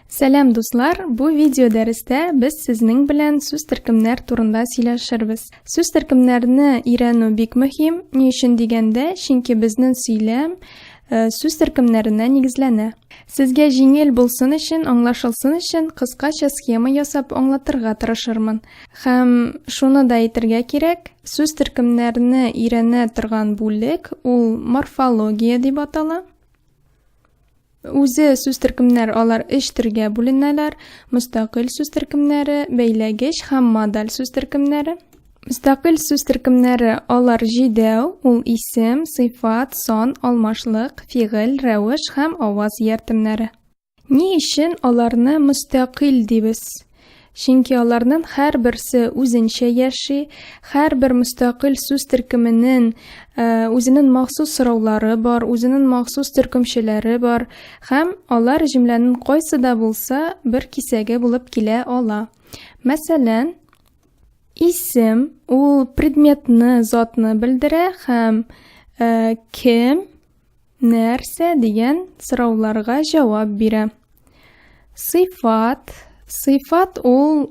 Сәлам, дуслар! Бу видео дәрестә без сезнең белән сүз төркемнәр турында сөйләшербез. Сүз төркемнәрне өйрәнү бик мөһим. Ни өчен дигәндә, чөнки безнең сөйләм э, сүз төркемнәренә нигезләнә. Сезгә җиңел булсын өчен, аңлашылсын өчен кыскача схема ясап аңлатырга тырышырмын. Һәм шуны да әйтергә кирәк, сүз төркемнәрне өйрәнә торган бүлек ул морфология дип атала. Үзе сүз төркемнәр алар өч төргә бүленәләр: мөстәкыйль сүз төркемнәре, бәйләгеч һәм модаль сүз төркемнәре. Мөстәкыйль сүз төркемнәре алар җидәү, ул исем, сыйфат, сан, алмашлык, фигыль, рәвеш һәм аваз ияртемнәре. Ни өчен аларны мөстәкыйль дибез? Чөнки аларның һәрберсе үзенчә яши, һәрбер мөстәкыйль сүз төркеменең э, үзенең махсус сораулары бар, үзенең махсус төркемчәләре бар һәм алар җөмләнең кайсы да булса бер кисәге булып килә ала. Мәсәлән, исем ул предметны, затны белдерә һәм э, кем, Нәрсә дигән сорауларга җавап бирә. Сыйфат. Сыйфат ул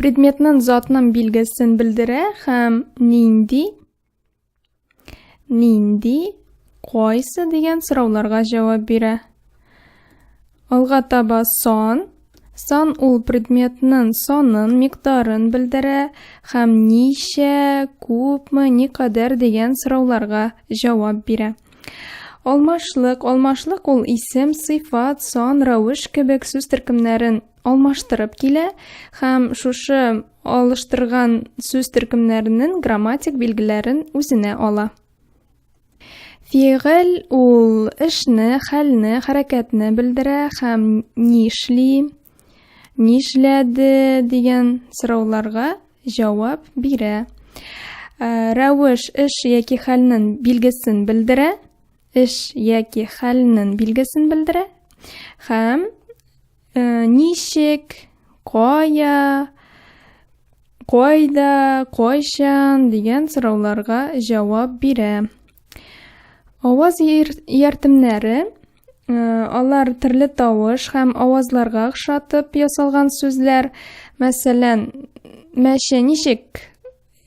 предметның затның билгесен белдерә һәм нинди, нинди, кайсы дигән сорауларга җавап бирә. Алга таба сан. Сан ул предметның санын, микъдарын белдерә һәм ничә, күпме, никадәр дигән сорауларга җавап бирә. Алмашлык. Алмашлык ул исем, сыйфат, сан, рәвеш кебек сүз төркемнәрен алмаштырып килә һәм шушы алыштырган сүз төркемнәренең грамматик билгеләрен үзенә ала. Фигыль ул эшне, хәлне, хәрәкәтне белдерә һәм нишли, нишләде дигән сорауларга җавап бирә. Э, рәвеш эш яки хәлнең билгесен белдерә, эш яки хәлнең билгесен белдерә һәм э, ничек, кая, Кайда, кайчан дигән сорауларга җавап бирә. Аваз ияртемнәре э, алар төрле тавыш һәм авазларга охшатып ясалган сүзләр. Мәсәлән, мәче ничек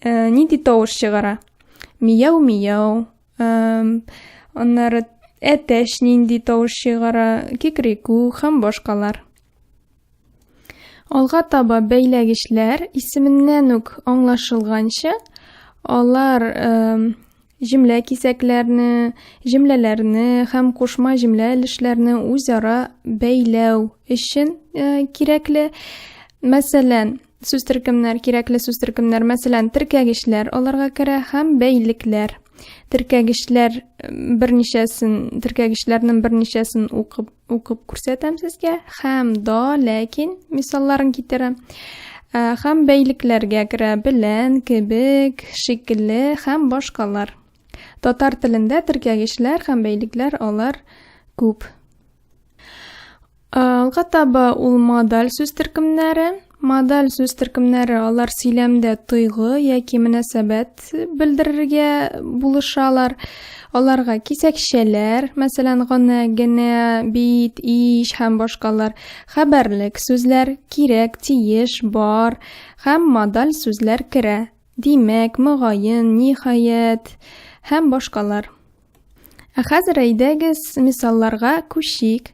э, нинди тавыш чыгара? Мияу-мияу. Аннары әтәч нинди тавыш чыгара? Кикрику һәм башкалар. Алга таба бәйләгечләр исеменнән үк аңлашылганча, алар җөмлә кисәкләрне, җөмләләрне һәм кушма җөмлә өлешләрне үзара бәйләү өчен э, кирәкле. Мәсәлән, сүз төркемнәр, кирәкле сүз төркемнәр, мәсәлән, теркәгечләр аларга керә һәм бәйлекләр. Теркәгечләр берничәсен, теркәгечләрнең берничәсен укып укып күрсәтәм сезгә һәм да, ләкин мисалларын китерәм. Ә, һәм бәйлекләргә керә белән, кебек, шикелле һәм башкалар. Татар телендә теркәгечләр һәм бәйлекләр алар күп. Алга таба ул модаль сүз төркемнәре. Модаль сүз төркемнәре алар сөйләмдә тойгы яки мөнәсәбәт белдерергә булышалар. Аларга кисәкчәләр, мәсәлән, гына, генә, бит, иш һәм башкалар, хәбәрлек сүзләр, кирәк, тиеш, бар һәм модаль сүзләр керә. Димәк, мөгаен, ниһаять һәм башкалар. Ә хәзер әйдәгез мисалларга күчик.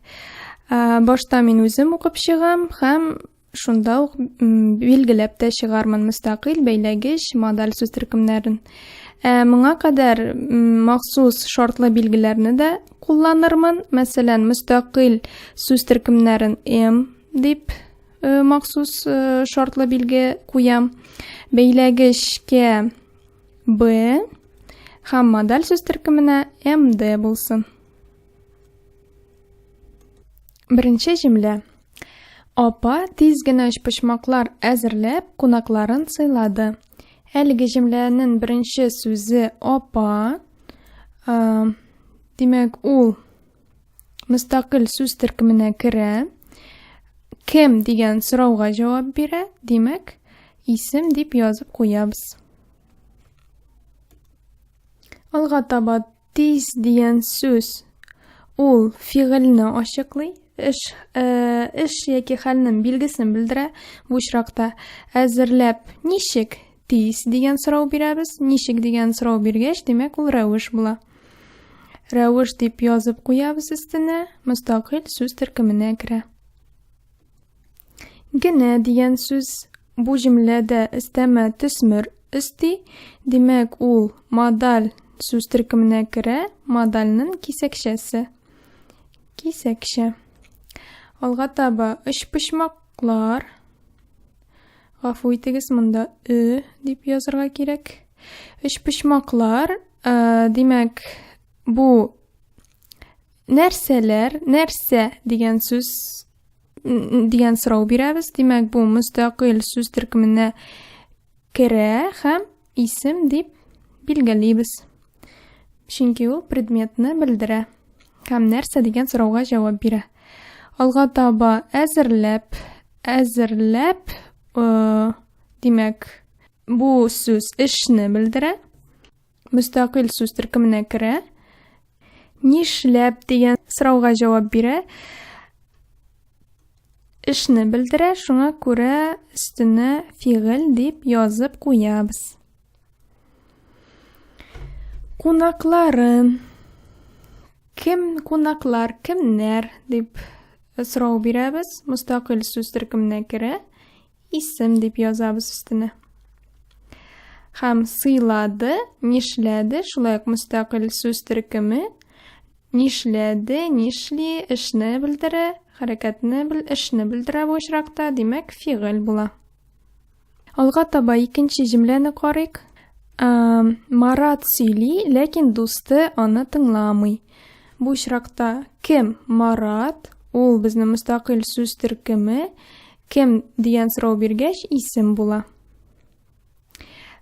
Башта мин үзем укып чыгам һәм шунда ук билгеләп тә чыгармын мөстәкыйль, бәйләгеч, модаль сүз төркемнәрен. Ә моңа кадәр махсус шартлы билгеләрне дә кулланырмын. Мәсәлән, мөстәкыйль сүз төркемнәрен М дип э, махсус э, шартлы билге куям. Бәйләгечкә Б һәм модаль сүз төркеменә МД булсын. Беренче җөмлә. Апа тиз генә өчпочмаклар әзерләп, кунакларын сыйлады. Әлеге җөмләнең беренче сүзе апа. Димәк, ул мөстәкыйль сүз төркеменә керә. Кем дигән сорауга җавап бирә. Димәк, исем дип язып куябыз. Алга таба тиз дигән сүз ул фигыльне ачыклый. эш э, эш яки хәлнең билгесен белдерә. Бу очракта әзерләп ничек тиз дигән сорау бирәбез. Ничек дигән сорау биргәч, димәк, ул рәвеш була. Рәвеш дип язып куябыз өстенә, мөстәкыйль сүз төркеменә керә. Генә дигән сүз бу җөмләдә өстәмә төсмер өсти, димәк, ул модаль сүз төркеменә керә, модальнең кисәкчәсе. Кисәкчә. Алга таба өчпочмаклар. Гафу итегез, монда ö дип язырга кирәк. Өчпочмаклар, э, димәк, бу нәрсәләр, нәрсә дигән сүз дигән сорау бирәбез. Димәк, бу мөстәкыйль сүз төркеменә керә һәм исем дип билгелибез. Чөнки ул предметны белдерә һәм нәрсә дигән сорауга җавап бирә. Алга таба әзерләп, әзерләп, э, димәк, бу сүз эшне белдерә. Мөстәкыйль сүз төркеменә керә. Нишләп дигән сорауга җавап бирә. Эшне белдерә, шуңа күрә өстенә фигыль дип язып куябыз. Кунакларын кем кунаклар, кемнәр дип сорау бирәбез. Мөстәкыйль сүз төркеменә керә. Исем дип язабыз өстенә. Һәм сыйлады, нишләде, шулай ук мөстәкыйль сүз төркеме. Нишләде, нишли, эшне белдерә, хәрәкәтне бел, эшне белдерә бу очракта, димәк, фигыль була. Алга таба икенче җөмләне карыйк. Марат сөйли, ләкин дусты аны тыңламый. Бу очракта кем Марат? Ул безнең мөстәкыйль сүз төркеме. Кем дигән сорау биргәч, исем була.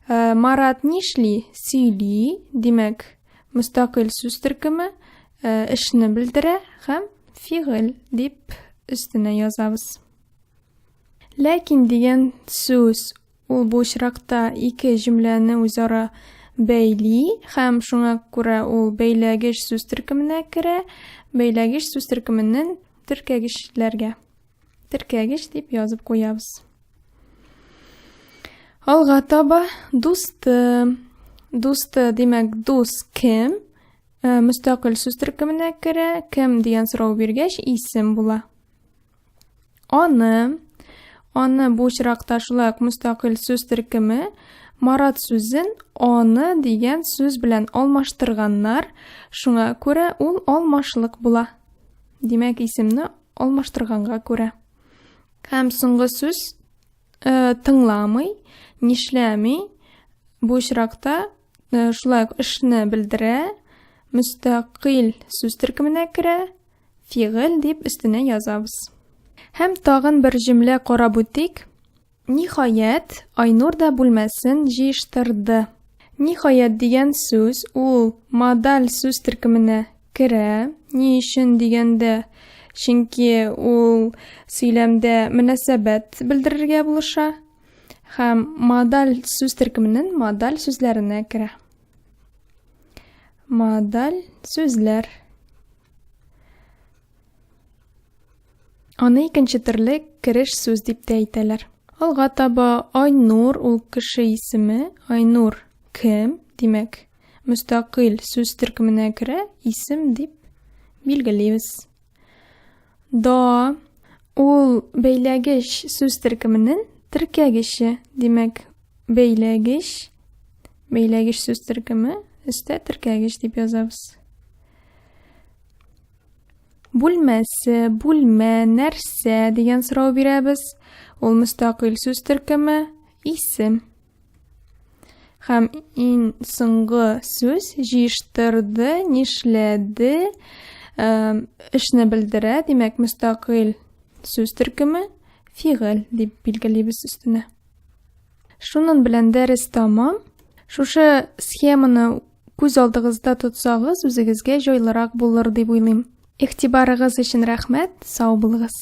Э, Марат нишли? Сөйли, димәк, мөстәкыйль сүз төркеме э, эшне белдерә һәм фигыль дип өстенә язабыз. Ләкин дигән сүз ул бу очракта ике җөмләне үзара бәйли һәм шуңа күрә ул бәйләгеч сүз төркеменә керә, бәйләгеч сүз төркеменнән теркәгечләргә. Теркәгеч дип язып куябыз. Алга таба дусты. Дусты, димәк, дус кем? Э, мөстәкыйль сүз төркеменә керә. Кем дигән сорау биргәч, исем була. Аны, аны бу очракта шулай ук мөстәкыйль сүз төркеме Марат сүзен аны дигән сүз белән алмаштырганнар, шуңа күрә ул алмашлык була. Димәк, исемне алмаштырганга күрә. Һәм соңгы сүз э, тыңламый, нишләми. Бу очракта э, шулай ук эшне белдерә, мөстәкыйль сүз төркеменә керә, фигыль дип өстенә язабыз. Һәм тагын бер җөмлә карап үтик. Ниһаять, Айнур да бүлмәсен җыештырды. Ниһаять дигән сүз ул модаль сүз төркеменә керә. Ни өчен дигәндә, чөнки ул сөйләмдә мөнәсәбәт белдерергә булыша һәм модаль сүз төркеменең модаль сүзләренә керә. Модаль сүзләр. Аны икенче төрле кереш сүз дип тә әйтәләр. Алга таба Айнур ул кеше исеме, Айнур кем, димәк, мөстәкыйль сүз төркеменә керә, исем дип билгелибез. Да ул бәйләгеч сүз төркеменең теркәгече, димәк, бәйләгеч, бәйләгеч сүз төркеме өстә теркәгеч дип язабыз. Бүлмәсе, бүлмә, нәрсә дигән сорау бирәбез. Ул мөстәкыйль сүз төркеме, исем. Һәм иң соңгы сүз җыештырды, нишләде, эшне белдерә, димәк, мөстәкыйль сүз төркеме, фигыль дип билгелибез өстенә. Шунын белән дәрес тәмам. Шушы схеманы күз алдыгызда тотсагыз, үзегезгә җайлырак булыр дип уйлыйм. Игътибарыгыз өчен рәхмәт, сау булыгыз.